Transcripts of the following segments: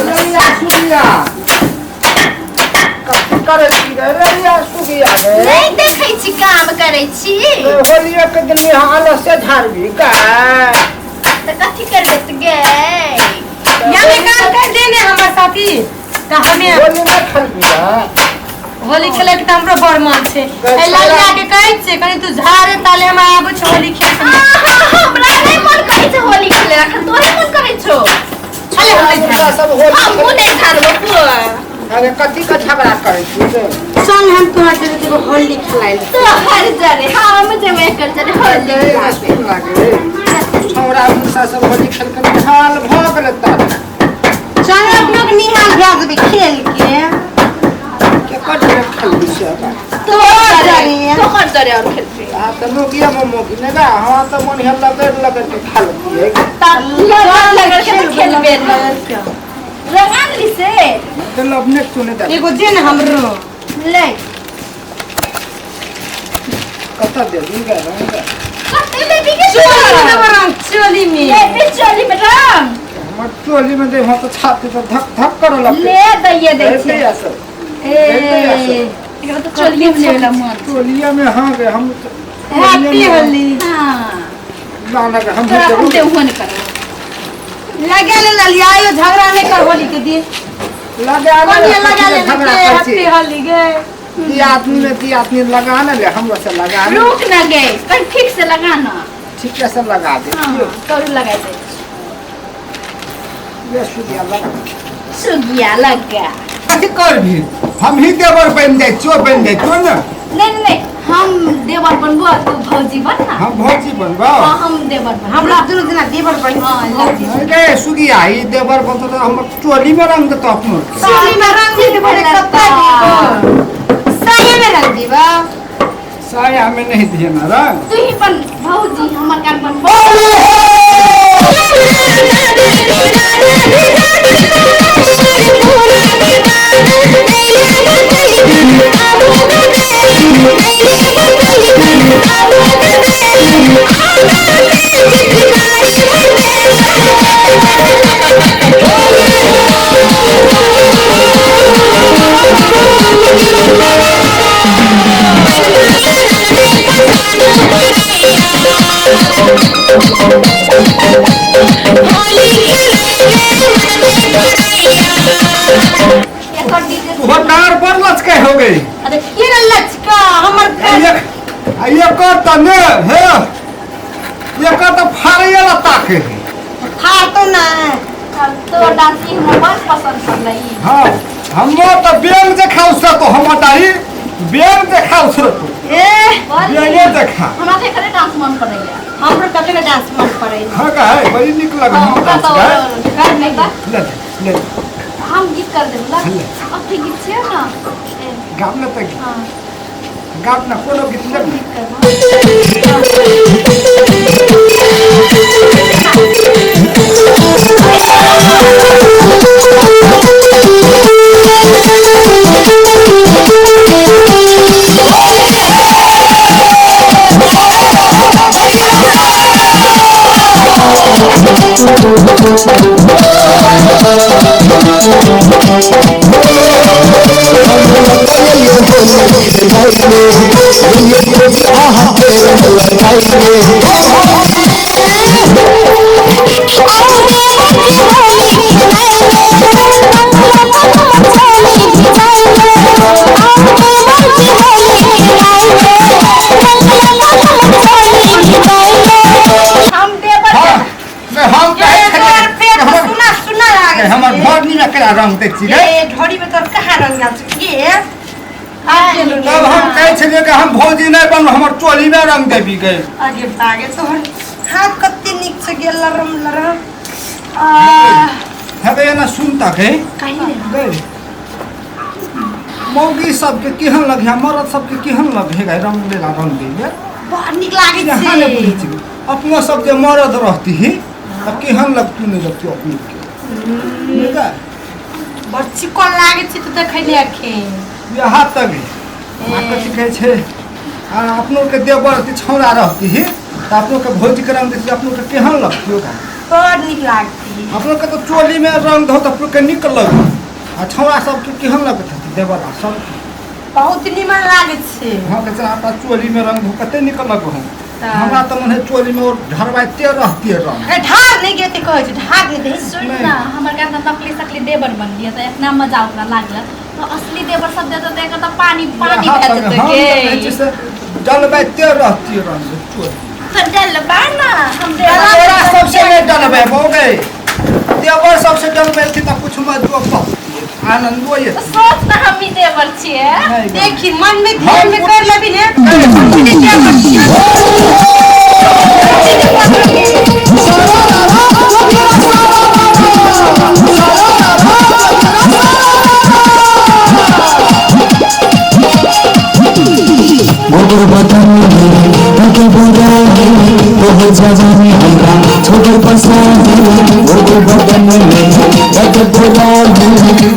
रैया सुगिया कथी करै छी गे रैया सुगिया गे? नहि देखै छी, काम करै छी। होलियो के दिन आलस से झाड़बी का? तऽ कथी करबै तऽ गे? यहाँ काम कर देने हमर साथी तऽ हमे होली नहि खेलबी गे? होली खेले के तऽ हमरो बड़ मन छै। ए ललिया के कहै छियै कनि तू झाड़े ताले, हम आबै छै होली खेल। आहा, हमरा नहि मन करै छै होली खेले, अखन तोरे मन करै छौ। अरे हम नहि मुर्गा झाड़ब। सब होली हमहूँ नहि झाड़बो पुआ। अरे कथी के झगड़ा करै छी गे? चल, हम तोरा जरे जेबो होली खेलाइ लए। तोहर जरे हम जेबै, एकर जरे होली गे, खेलाबे। सुन लागे छौड़ा मुसा सब होली खेल के निहाल भऽ गेलै तारा। चल, अपनो के निहाल भए जेबै खेल के। केकर जरे खेलबी से बा? तोहर जरे। तोहर जरे और खेलबै। आ तऽ मोगिया में मोगी ने गा, हाँ तऽ मन हेल लगड़ लगड़ के खा लेती है। लगड़ लगड़ के तऽ खेलबे ने रंगा देली से। तो अपने चुने दे। एगो जे ने हमरो ले। कतऽ देबी गे रंग? कते लेबी के? चोली में देबो रंग, चोली में। लेबी चोली में रंग? हमर चोली में दे, हम तऽ छाती तऽ धक धक करऽ लगतै। ले, दैये दै छै। देतै सब। ए। एकरा तऽ चोलिये में लेला मन। चोलिया में, हाँ गे, हम हैप्पी होली। हाँ। ना ना गे, हम तोरा हम देबो। देबो नहि करबो। लगा ले ललिया, आयो झगड़ा नहीं कर होली के दिन। लगा ले। कोनिया लगा ले। झगड़ा के करै हैप्पी छी। होली गे। दी आदमी में दी आदमी लगा ना ले, हमरो से लगा ले। रुक ना गे, कहीं ठीक से लगा ना। ठीक से लगा दे। हाँ, करू लगा दे। ले सुगिया, लगा। सुगिया लगा। कथी करबी? हम ही देवर बनि जाइ छियो, बनि जाइ छियो ने। नहीं नहीं नहीं, हम देवर बनबो आ तू भौजी बन ना। हम भौजी बनबो? हाँ, हम देवर बन। हमरा दुनू दिना देवर बनी। हाँ, लग। गे सुगिया, ई देवर बनतो तऽ हमर चोली में रंग देतो अपनो के। चोली में रंग दे देबो रे, कत्ता देबो? साया में रंग देबो। साया में नहीं दिए ना रंग। तू ही बन भौजी, हमर कान बनबो। एकर डीजे। तोहर डार बड़ लचके हो गई। अरे के रे लचका हमर? आ एकर तऽ ने हे, एकर तऽ फाड़ैए ला ताके है। फाड़ तो ना। तो डांस ई हमरा बड़ पसंद पड़लै। हाँ, हमो तऽ बेंग जे खाउ से तो हमर दाढ़ी बेंग जे खाउ से तो ए। बड़ बेंगे देखा। हमरा तऽ एकरे डांस मन पड़ैया। हमरो तकने डांस मन पड़ै। हाँ कहे, बड़ी नीक लगे हाँ, हम ओकरा डांस तऽ गाय। कर नहीं बा। ले ले। हम गीत कर देब ला। ले। अब के गीत छियै ना ए, गाब ले तऽ। हाँ। गाब ना कोनो गीत ले। गीत करबो। हम देवर। हाँ नहीं, हम कहे ए, तोहर पेट छलियै तऽ सुना सुना लागै हमर छै। हमर भरनी में केना रंग दै छी गे? ए, ढोरी में तोर कहाँ रंग आयल छै गे? तब हम कहै छलियै कि हम भौजी नहि बनब, हमर चोली में रंग देबी गे। आगे भागे, तोहर हाथ कते नीक छै गे, लरम लरम आ। हे गे, एना सुन तक हे। कही ने। गे, मौगी सबके केहन लगे, मरद सबके केहन लगे गे रंग लेला, रंग दैले? बड़ नीक लागै यहाँ ने बुझै छै। छी, अपनो सब जे मरद रहती ही तऽ केहन लगतू, नहि लगतू अपनो के नहि गे? बड़ चिकन लागै छै तऽ देखै ले अखन। यहाँ तक है आ कथी कहै छै, आ अपनो के देवर रहती, छौड़ा रहती ही तऽ अपनो के भौजी के रंग देती, अपनो के केहन लगती गा? बड़ नीक लागती। अपनो के तो चोली में रंग धो तो के निक लग आ छौड़ा सब के केहन लगत हती देवरा सब बहुत निमन लागै छै। हाँ के अपना चोली में रंग धो कते निक लग हो। हमरा तो मन है चोली में और ढरवाइते रहती रंग। ए ढार नहीं गेते कहै छै ढार नहीं दे। सुन ना हमर का नकली सकली देवर बन लिया त इतना मजा ओकरा लागल तो असली देवर सब देते त एकर त पानी पानी भए जेतै के से डलबाइते रहती रंग चोली त डलबा ना हम देवर सबसे नहीं डलबे हो गए देवर सबसे डलबे थी त कुछ मजो आनंद हो ये सोच ना हम ही देवर छिए। देखी मन में ध्यान में कर लेबी ने गोबर बदन में बुराई तोहर जवानी हमरा छोड़ पसारी गोबर बदन में जग बुराई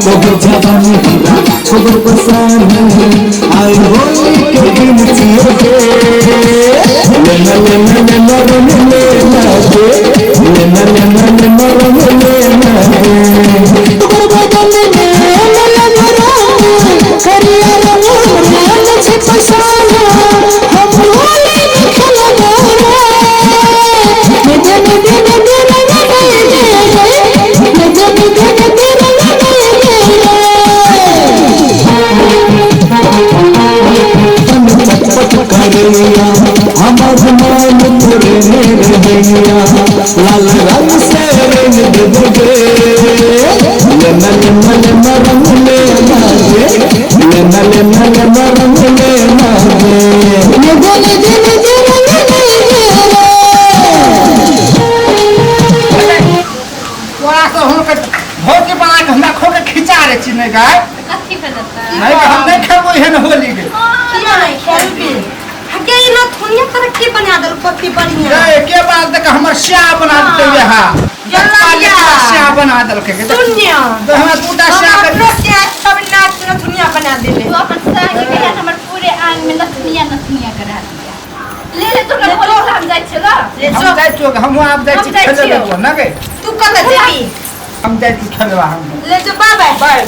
तोहर जवानी हमरा छोड़ पसारी आई होली के दिन छिए गे लेना लेना लेना रंग लेना गे लेना लेना लेना रंग लेना गे गोबर बदन में ललन रंग करिया रंग रंग छे पसाना हम होली में खेलबो रे ने ने ने ने ने ने ने ने ने ने ने चटपट करिया हमर मन तोरे रहैया लाल रंग से रंग देबे लेना लेना लेना रंग लेना गे लेना लेना लेना रंग लेना गे ने ने ने ने ने तोरा सब हम के भौजी बना के हमरा खो के खिचा रे छी नहीं गाय कथी पे देता नहीं हम नहीं खेलबो एहन होली के किया नहीं खेलबी हके ई न थुनिया तरह के बना देल कथी बढ़िया ए के बात देख हमर स्या बना देते यहाँ स्या बना देलकै शून्य तो हमरा दूटा स्या के अपनो स्या सब नाच न थुनिया बना देले तू अपन स्या के कहिया हमर पूरे आंग में नथुनिया नथुनिया करा दिया ले ले तो होली हम जाइ छियो ले हम जाइ छियो हम आब जाइ छी खेले ना गे तू कत जेबी हम जाइ छी खेलबा हम ले जो बाय बाय बाय।